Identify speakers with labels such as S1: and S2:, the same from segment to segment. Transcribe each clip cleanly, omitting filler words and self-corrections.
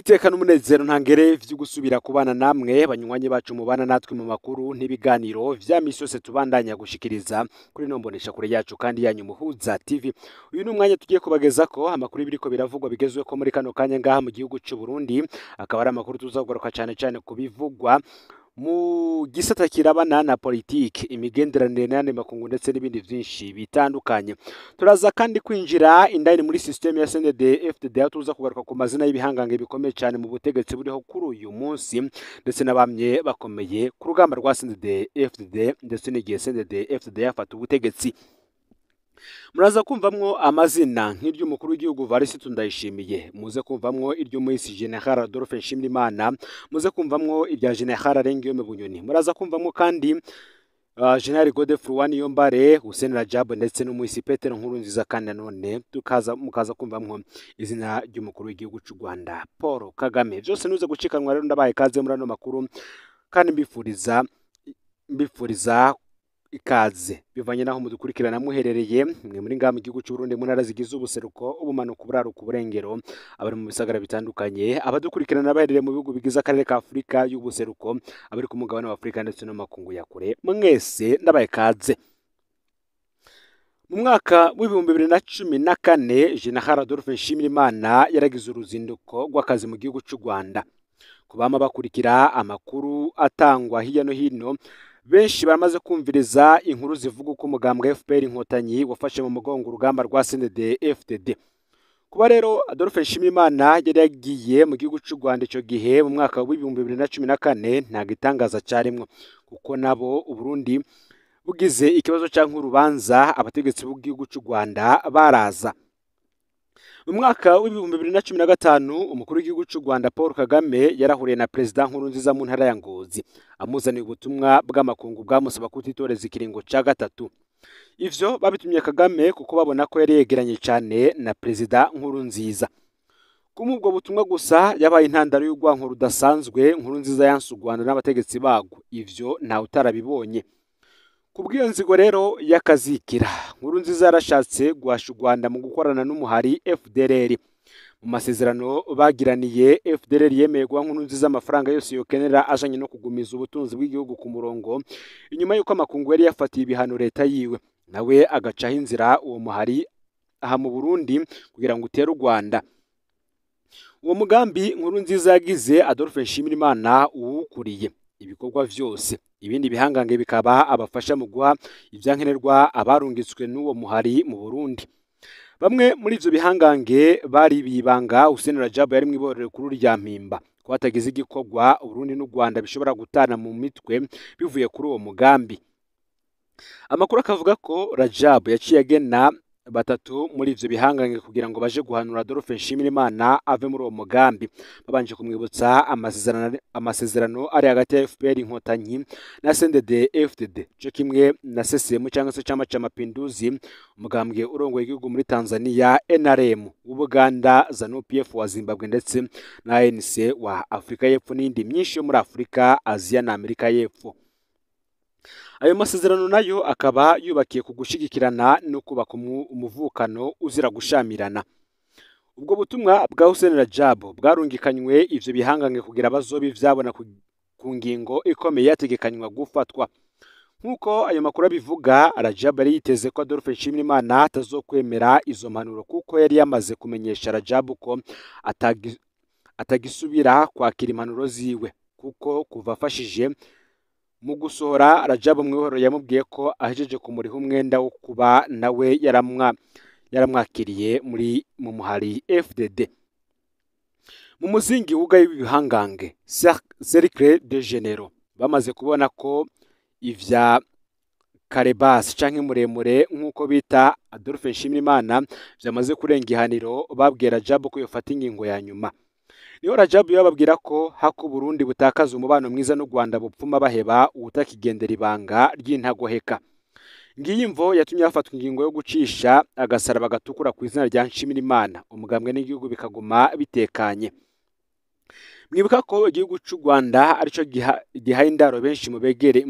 S1: Niteka n'umunezero ntangere vyo gusubira kubana namwe banywanyi bacu mubana natwe mu makuru n'ibiganiro vya misi yose tubandanya gushikiriza kuri ino mbonesha kure yacu kandi yanyu Muhuza TV. Uyu ni umwanya tugiye kubagezako amakuru y'ibiriko biravugwa bigezweko muri kano kanya ngaha mu gihugu c'u Burundi, akaba ari amakuru tuzaguruka cane cane ku bivugwa mu gisata kirabana na politiki, imigenderanire n'ayandi makungu ndetse n'ibindi vyinshi bitandukanye. Turaza kandi kwinjira indani muri system ya CNDD FDD, aho tuza kugaruka ku mazina y'ibihangange bikomeye cyane mu butegetsi buriho kuri uyu munsi ndetse n'abamye bakomeye ku rugamba rwa CNDD FDD ndetse n'igihe CNDD FDD yafata ubutegetsi. Muraza kumvamwo amazina nk'iry'umukuru w'igihugu Varisito Ndayishimiye, muze kumvamwo iry'umuhisi General Adolphe Nshimirimana, muze kumvamwo irya General Arengiyome Bunyoni, muraza kumvamwo kandi General Godefroid Niyombare, Hussein Rajab ndetse n'umuhisi Petero Nkurunziza, kandi nanone tukaza mukaza kumvamwo izina ry'umukuru w'igihugu c'u Rwanda Paul Kagame. Byose nuze gucikanwa rero, ndabaye kaze muri ano makuru kandi mbifuriza ikaze bivanye naho mudukurikirana muherereye mwe muri ngaha mu gihugu cy'u Burundi, mu ntara zigize ubuseruko, ubumanuko, uburaruko, uburengero, abari mu bisagara bitandukanye, abadukurikirana baherereye mu bihugu bigize akarere ka Afurika y'ubuseruko, abari ku mugabane wa Afurika ndetse no mu makungu ya kure, mwese ndabaye kaze. Mu mwaka w'2014 General Adolphe Nshimirimana yaragize uruzinduko rw'akazi mu gihugu cy'u Rwanda. Ku bama bakurikira amakuru atangwa hirya no hino, benshi baramaze kumviriza inkuru zivuga uko umugambwe FPR Inkotanyi wafashe mu mugongo urugamba rwa CNDD FDD. Kuba rero Adolphe Nshimirimana yari yagiye mu gihugu cy'u Rwanda icyo gihe mu mwaka w'2014 nta gitangaza cyarimwo, kuko nabo Uburundi bugize ikibazo canke urubanza abategetsi b'igihugu cy'u Rwanda baraza. Mu mwaka w'2015 umukuru w'igihugu cy'u Rwanda Paul Kagame yarahuriye na Perezida Nkurunziza mu ntara ya Ngozi, amuzaniye ubutumwa bw'amakungu bwamusaba kutitoreza ikiringo ca gatatu. Ivyo babitumye Kagame kuko babona ko yari yegeranye cane na Perezida Nkurunziza. Kumuha ubwo butumwa gusa yabaye intandaro y'urwanko rudasanzwe Nkurunziza yanse u Rwanda n'abategetsi barwo, ivyo ntawe utarabibonye. Kubw'iyo nzigo rero y'akazikira, Nkurunziza yarashatse guhasha u Rwanda mu gukorana n'umuhari FDLR. Mu masezerano bagiraniye, FDLR yemeye guha Nkurunziza amafaranga yose yokenera ajanye no kugumiza ubutunzi bw'igihugu ku murongo, inyuma y'uko amakungu yari yafatiye ibihano leta yiwe, nawe agacaho inzira uwo muhari aha mu Burundi kugira ngo utere u Rwanda. Uwo mugambi Nkurunziza yagize Adolphe Nshimirimana uwukuriye ibikorwa vyose, ibindi bihangange bikaba abafasha mu guha ivyankenerwa abarungitswe n'uwo muhari mu Burundi. Bamwe muri ivyo bihangange bari bibanga Hussein Rajab yari mw'iborero rikuru rya Mpimba, ko hatagize igikorwa Uburundi n'u Rwanda bishobora gutana mu mitwe bivuye kuri uwo mugambi. Amakuru akavuga ko Rajab yaciye agena batatu muri ivyo bihangange kugira ngo baje guhanura Adolphe Nshimirimana ave muri uwo mugambi, babanje kumwibutsa amasezerano ari hagati ya FPR Inkotanyi na CNDD FDD, co kimwe na CCM cyangwa se Chama cha Mapinduzi, umugambwe urongoye igihugu muri Tanzania, NRM w'Ubuganda, ZANU PF wa Zimbabwe ndetse na ANC wa Afurika y'Epfo n'indi myinshi yo muri Afurika, Aziya na Amerika y'Epfo. Ayo masezerano nayo akaba yubakiye ku gushigikirana no kubaka umuvukano uzira gushamirana. Ubwo butumwa bwa Hussein Rajab bwarungikanywe ivyo bihangange kugira bazobe ivyabona ku ngingo ikomeye yategekanywa gufatwa. Nk'uko ayo makuru abivuga, Rajab yari yiteze ko Adolphe Nshimirimana atazokwemera izo mpanuro, kuko yari yamaze kumenyesha Rajab ko atagisubira kwakira impanuro ziwe, kuko kuva afashije mu gusohora Rajab mwihoro yamubwiye ko ahejeje kumuriha umwenda wo kuba nawe yaramwakiriye muri mu muhari FDD. Mu muzingi wugaye w'ibihangange Cercle de Généraux bamaze kubona ko ivya Karebasi canke muremure nk'uko bita Adolphe Nshimirimana vyamaze kurenga ihaniro, babwiye Rajab ko yofata ingingo ya nyuma. Niho Rajab yababwira ko hako Burundi butakaza umubano mwiza n'u Rwanda bupfuma baheba uwutakigendera ibanga ry'intagoheka. Ngiyi imvo yatumye hafatwa ingingo yo gucisha agasaraba gatukura ku izina rya Nshimirimana, umugambwe n'igihugu bikaguma bitekanye. Mwibuka ko igihugu c'u Rwanda arico gihaye indaro benshi mu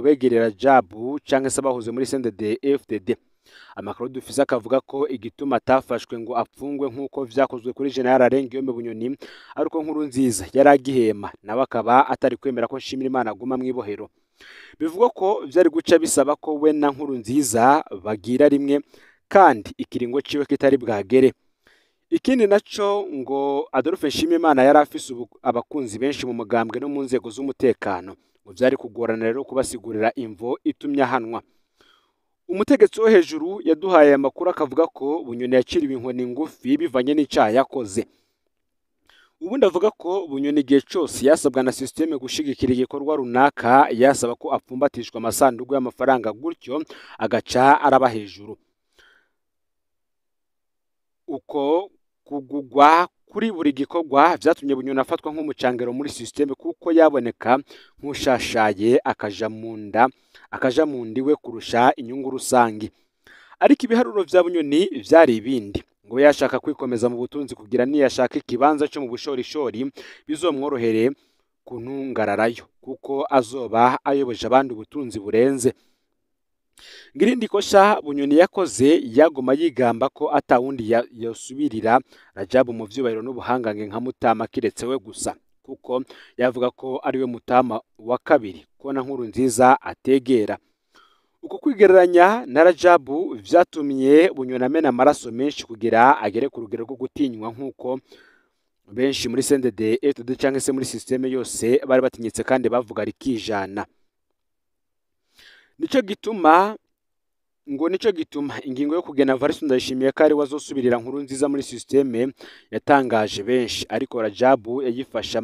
S1: begerera Rajabu canke se abahoze muri CNDD FDD. Amakuru dufise akavuga ko igituma atafashwe ngo apfungwe nk'uko vyakozwe kuri General Alain-Guillaume Bunyoni ariko Nkurunziza yari agihema, nawe akaba atari kwemera ko Nshimirimana aguma mw'ibohero. Bivugwa ko vyari guca bisaba ko we na Nkurunziza bagira rimwe kandi ikiringo ciwe kitari bwagere. Ikindi naco ngo Adolphe Nshimirimana yari afise abakunzi benshi mu mugambwe no mu nzego z'umutekano, ngo vyari kugorana rero kubasigurira imvo itumye ahanwa. Umutegetsi wo hejuru yaduhaye amakuru akavuga ko Bunyoni yaciriwe inkoni ngufi bivanye n'icaha yakoze. Ubundi avuga ko Bunyoni igihe cose yasabwa na systeme gushigikira igikorwa runaka, yasaba ko apfumbatishwa amasandugu y'amafaranga gutyo agaca araba hejuru. Uko kugugwa kuri buri gikorwa vyatumye Bunyoni afatwa nk'umucangero muri systeme, kuko yaboneka nk'ushashaye akaja mu ndiwe kurusha inyungu rusangi. Ariko ibiharuro vya Bunyoni vyari ibindi, ngo yashaka kwikomeza mu butunzi kugira niyashaka ikibanza cyo mu bushorishori bizomworohere kuntungararayo, kuko azoba ayoboje abandi ubutunzi burenze. Ngirindi kosha Bunyoni yakoze, yaguma yigamba ko atawundi yosubirira Rajabu mu vyubahiro n'ubuhangange nka Mutama kiretse we gusa, kuko yavuga ko ariwe Mutama wa kabiri ko na Nkurunziza ategera. Uko kwigereranya na Rajabu vyatumye Bunyoni amena amaraso menshi kugira agere ku rugero rwo gutinywa, nk'uko benshi muri CNDD FDD canke se muri systeme yose bari batinyitse kandi bavuga rikijana. Nico gituma ingingo yo kugena Evariste Ndayishimiye ko ari we azosubirira Nkurunziza muri systeme yatangaje benshi, ariko Rajabu yayifashe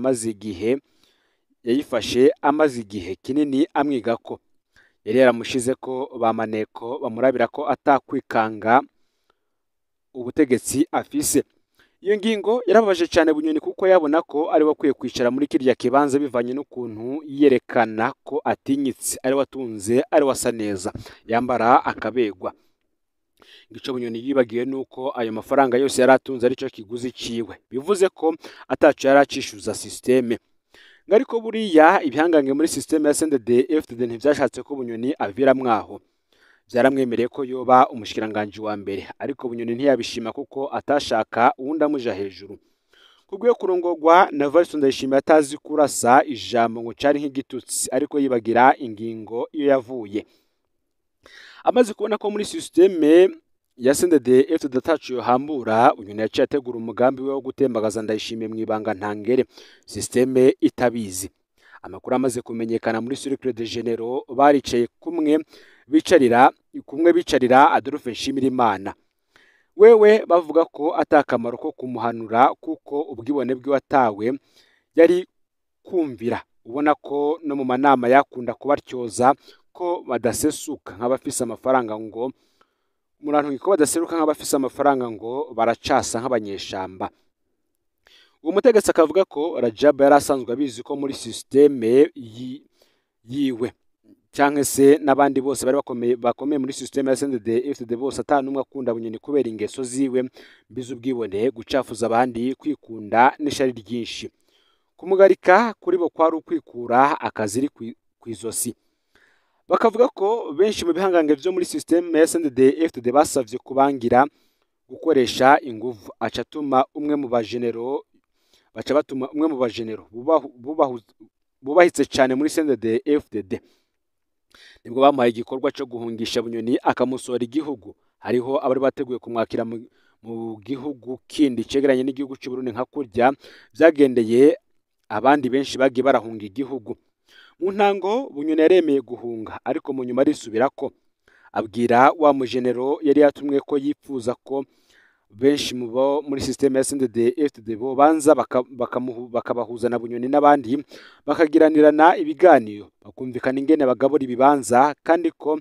S1: amaze igihe kinini amwigako. Yari yaramushize ko ba maneko bamurabira ko atakwikanga ubutegetsi afise. Iyo ngingo yarababaje cyane Bunyoni, kuko yabona ko ari we akwiye kwicara muri kirya kibanza bivanye n'ukuntu yerekana ko atinyitse, ari watunze, ari wasa neza, yambara akabegwa. Igico Bunyoni yibagiwe nuko ayo mafaranga yose yaratunze arico kiguzi ciwe, bivuze ko ataco yaracishuza systeme. Ngariko buriya ibihangange muri systeme ya CNDD FDD ntivyashatse ko Bunyoni avira mwaho. Vyaramwemereye ko yoba umushikiranganje wa mbere, ariko Bunyoni ntiyabishima kuko atashaka uwundi amuja hejuru. Kubwo kurongorwa na Evariste Ndayishimiye atazi kurasa ijambo ngo cari nk'igitutsi, ariko yibagira ingingo iyo yavuye. Amaze kubona ko muri systeme ya CNDD FDD ataco yohambura, Bunyoni yaciye ategura umugambi we wo gutembagaza Ndayishimiye mw'ibanga ntangere, systeme itabizi. Amakuru amaze kumenyekana muri Cercle de Généraux baricaye kumwe bicarira Adolphe Nshimirimana. Wewe bavuga ko atakamaro ko kumuhanura kuko ubwibone bwe watawe yari kumvira, ubona ko no mu manama yakunda kubaryoza ko badasesuka nk'abafise amafaranga ngo murantungi ko badaseruka nk'abafise amafaranga ngo baracasa nk'abanyeshamba. Uwo mutegetsi akavuga ko Rajabu yari asanzwe abizi ko muri systeme yiwe canke se n'abandi bose bari bakomeye muri systeme ya CNDD FDD bose atanumwe akunda Bunyoni kubera ingeso ziwe mbize ubwibone, gucafuza abandi, kwikunda n'ishari ryinshi. Kumugarika kuri bo kwari ukwikura akaziri kw'izosi. Bakavuga ko benshi mu bihangange vyo muri systeme ya CNDD FDD basavye kubangira gukoresha inguvu, aca atuma umwe mu bagenero baca batuma umwe mu bagenero bubahitse cyane muri CNDD FDD. Nibwo bamuhaye igikorwa cyo guhungisha Bunyoni akamusora igihugu. Hariho abari bateguye kumwakira mu gihugu kindi cegeranye n'igihugu cy'u Burundi nka kurya vyagendeye abandi benshi bagiye barahunga igihugu. Mu ntango Bunyoni yaremeye guhunga, ariko mu nyuma arisubirako abwira wa mugenero yari yatumwe ko yifuza ko benshi mu bo muri systeme ya CNDD FDD bo banza bakabahuza na Bunyoni n'abandi bakagiranirana ibiganiro, bakumvikana ingene bagabura ibibanza, kandi ko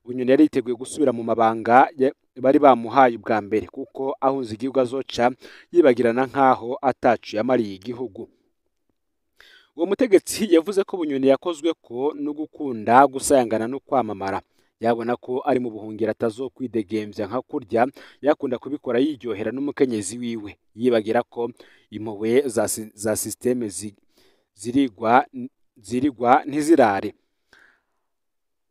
S1: Bunyoni yari yiteguye gusubira mu mabanga bari bamuhaye ubwa mbere, kuko ahunze igihugu azoca yibagirana nkaho atacu yamariye igihugu. Uwo mutegetsi yavuze ko Bunyoni yakozwe ko no gukunda gusayangana no kwamamara, yabona ko ari mu buhungiro atazokwidegemvya nka kurya yakunda kubikora yiryohera n'umukenyezi wiwe, yibagira ko impuhwe za systeme zirigwa ntizirare.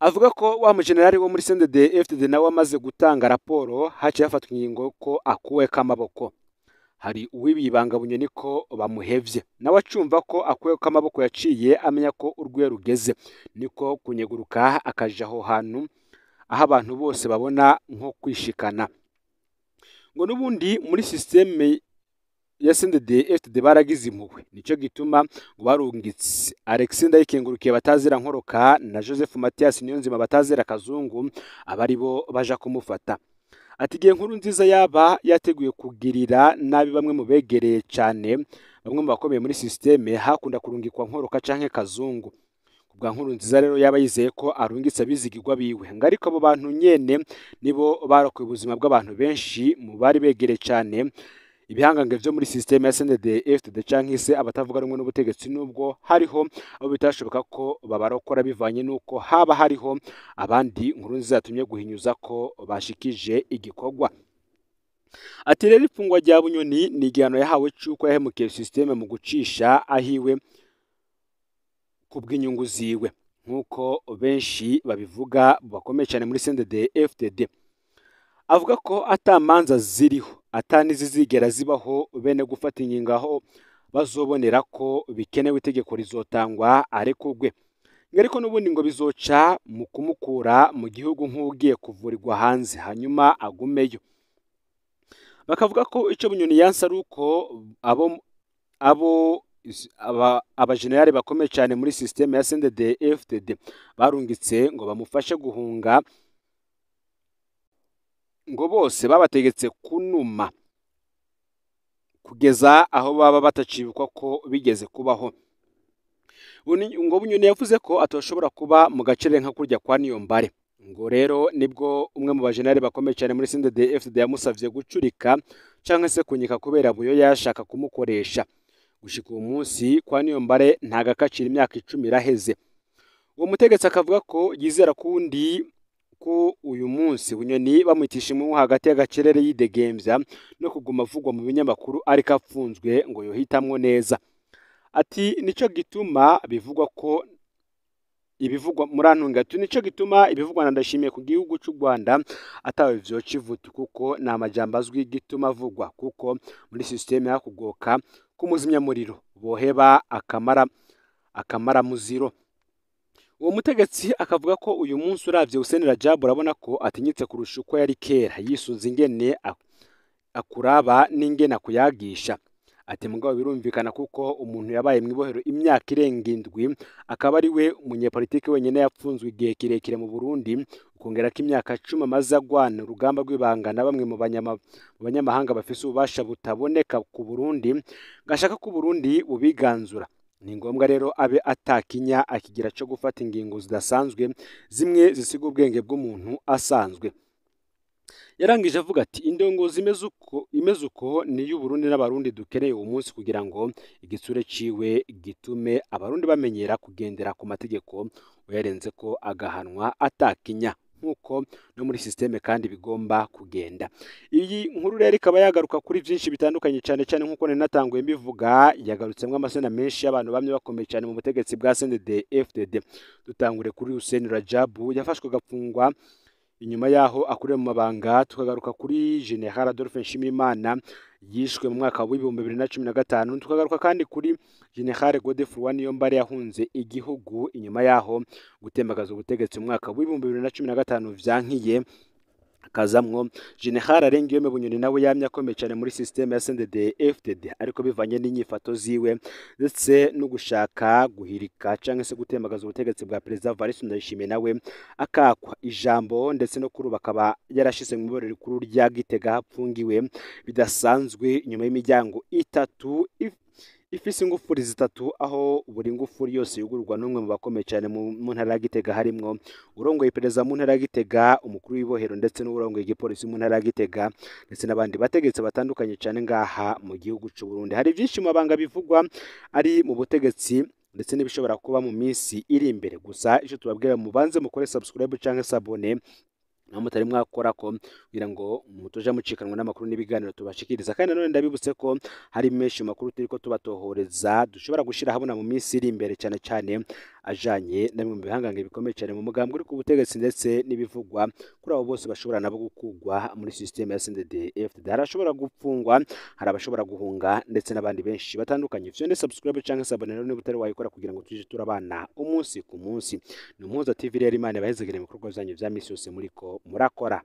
S1: Avuga ko wa mujenerali wo muri CNDD-FDD nawe amaze gutanga raporo, haciye hafatwa ingingo ko akuweko amaboko. Hari uwibibanga Bunyoni ko bamuhevye, nawe acumva ko akuweko amaboko yaciye amenya ko urwiwe rugeze, niko kunyeguruka akaja aho hantu aho abantu bose babona nko kwishikana. Ngo n'ubundi muri système ya CNDD-FDD baragize impuhwe, nico gituma ngo barungitse Alexis Ndayikengurukiye batazira Nkoroka na Joseph Mathias Niyonzima batazira Kazungu, abari bo baja kumufata. Ati igihe nkuru nziza yaba yateguye kugirira nabi bamwe mu begereye cane bamwe mu bakomeye muri système, hakunda kurungikwa Nkoroka canke Kazungu. Kubwa nkuru nziza rero yaba yizeye ko arungitse abizigirwa biwe, ngo ariko abo bantu nyene nibo barokoye ubuzima bw'abantu benshi mu bari begereye cane ibihangange vyo muri système ya CNDD-FDD canke se abatavuga rumwe n'ubutegetsi, nubwo hariho abo bitashoboka ko babarokora bivanye nuko haba hariho abandi nkuru nziza yatumye guhinyuza ko bashikije igikorwa. Ati rero ifungwa rya Bunyoni ni igihano yahawe c'uko yahemukiye système mu gucisha ahiwe kubw'inyungu ziwe, nk'uko benshi babivuga bakomeye cyane muri CNDD-FDD. Avuga ko ata manza ziriho, ata n'izizigera zibaho, bene gufata ingingo aho bazobonera ko bikenewe itegeko rizotangwa arekurwe. Ariko n'ubundi ngo bizoca mu kumukura mu gihugu nk'ugiye kuvurirwa hanze, hanyuma agumeyo. Bakavuga ko ico Bunyoni yanse ari uko abo abajenerali bakomeye cyane muri système ya CNDD-FDD barungitse ngo bamufashe guhunga, ngo bose babategetse kunuma kugeza aho baba batacibukwa ko bigeze kubaho. Ngo Bunyoni yavuze ko atoshobora kuba mu gacerere nka kurya kwa Niyombare. Ngo rero nibwo umwe mu bajenerali bakomeye cyane muri CNDD-FDD yamusavye gucurika canke se kunyika kubera buyo yashaka kumukoresha. Gushika uwo munsi kwa Niyombare nta gakacira, imyaka 10 iraheze. Uwo mutegetsi akavuga ko yizera kundi ko uyu munsi Bunyoni bamwitisha impuhu hagati y'agacerere yidegemvya no kuguma avugwa mu binyamakuru ariko apfunzwe, ngo yohitamwo neza. Ati nico gituma bivugwa ko ibivugwa murantunga, ati nico gituma ibivugwa na Ndashimiye ku gihugu c'u Rwanda atawe vyoca ivutu, kuko ni amajambo azwi gituma avugwa, kuko muri système hakugoka k'umuzimyamuriro boheba akamara muziro. Uwo mutegetsi akavuga ko uyu munsi uravye Hussein Rajab urabona ko atinyitse kurusha uko yari kera, yisunze ingene akuraba n'ingene akuyagisha. Ati mugabo birumvikana kuko umuntu yabaye mw'ibohero imyaka irenga 7 akaba ari we umunyepolitike wenyene yapfunzwe igihe kirekire mu Burundi, ukongera ko imyaka 10 amaze agwana urugamba rw'ibanga na bamwe mu banyamahanga bafise ububasha butaboneka ku Burundi, gashaka ko Burundi bubiganzura. Ni ngombwa rero abe atakinya akigira cyo gufata ingingo zidasanzwe zimwe zisiga ubwenge bw'umuntu asanzwe. Yarangije avuga ati indongozi imeze uko ni y'Uburundi n'Abarundi dukeneye uwo munsi kugira ngo igitsure ciwe gitume Abarundi bamenyera kugendera ku mategeko, uyarenze ko agahanwa atakinya, nkuko no muri système kandi bigomba kugenda. Iyi nkuru rero ikaba yagaruka kuri byinshi bitandukanye, cyane cyane nkuko nari natanguye mbivuga, yagarutsemo amasena menshi y'abantu bamwe bakomeye cyane mu butegetsi bwa CNDD-FDD. Dutangure kuri Hussein Rajab yafashwe agafungwa inyuma yaho akuriye mu mabanga, tukagaruka kuri General Adolphe Nshimirimana yishwe mu mwaka wa 2015, tukagaruka kandi kuri General Godefroid Niyombare yahunze igihugu inyuma yaho gutembagaza ubutegetsi mu mwaka wa 2015 vyankiye, akazamwo General Arengiyome Bunyoni nawe yamye akomeye cyane muri système ya CNDD-FDD, ariko bivanye n'inyifato ziwe ndetse no gushaka guhirika canke se gutembagaza ubutegetsi bwa Perezida Evariste Ndayishimiye, nawe akakwa ijambo ndetse no kuri bakaba yarashize mu iborero rikuru rya Gitega hapfungiwe bidasanzwe inyuma y'imiryango 3 ifise ingufuri 3, aho buri ngufuri yose yugururwa n'umwe mu bakomeye cyane mu ntara ya Gitega, harimwo urongoye iperereza mu ntara ya Gitega, umukuru w'ibohero ndetse n'urongoye igipolisi mu ntara ya Gitega, ndetse n'abandi bategetsi batandukanye cyane ngaha mu gihugu c'u Burundi. Hari byinshi mu mabanga bivugwa ari mu butegetsi ndetse n'ibishobora kuba mu minsi iri imbere. Gusa ico tubabwira, mubanze mukore subscribe canke s'abonner naho mutari mwakora ko, kugira ngo mutoja mucikanwa n'amakuru n'ibiganiro tubashikiriza. Kandi nanone ndabibutse ko hari menshi makuru turiko tubatohoreza dushobora gushira habona mu minsi iri imbere, cyane cyane Ajanye na bimwe mu bihangange bikomeye cyane mu mugambwe uri ku butegetsi, ndetse n'ibivugwa kuri abo bose bashobora nabo gukugwa muri système ya CNDD FDD. Hari abashobora gupfungwa, hari abashobora guhunga, ndetse n'abandi benshi batandukanye. Fyonde subscribe canke s'abonner rero niba utari wayikora, kugira ngo tuje turabana umunsi ku munsi. Ni Umuhuza TV rero. Imana ibahezegere mu bikorwa byanyu vya misi yose muriko murakora.